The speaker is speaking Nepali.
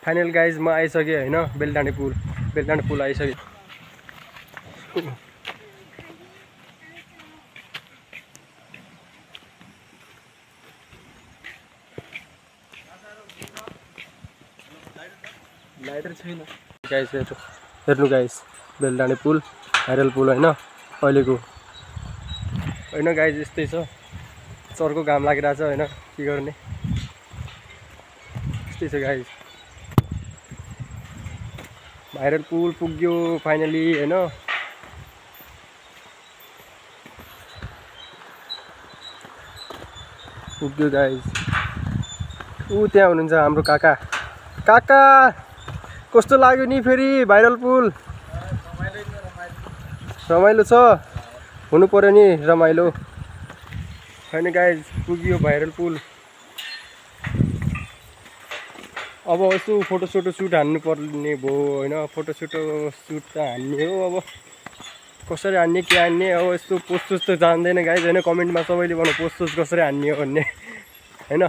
फाइनल गाइज म आइसकेँ होइन बेलडाँडी पुल आइसकेँ। लाइटर छैन गाइज, हेर्नु गाइज बेलडाँडी पुल भाइरल पुल होइन अहिलेको होइन गाइज यस्तै छ। चर्को घाम लागिरहेछ होइन के गर्ने, यस्तै छ गाइज। भाइरल पुल पुग्यो फाइनली होइन। पुग्यो गाइज। त्यहाँ हुनुहुन्छ हाम्रो काका। काका कस्तो लाग्यो नि फेरि भाइरल पुल? रमाइलो छ, हुनु पर्यो नि रमाइलो होइन गाइज। पुग्यो भाइरल पुल। अब यसो फोटो सुट हान्नु पर्ने भयो होइन। फोटो सुट त हान्ने हो, अब कसरी हान्ने के हान्ने, अब यस्तो पोस्ट त जान्दैन गाइज होइन। कमेन्टमा सबैले भन्नु पोस्ट कसरी हान्ने हो भन्ने होइन।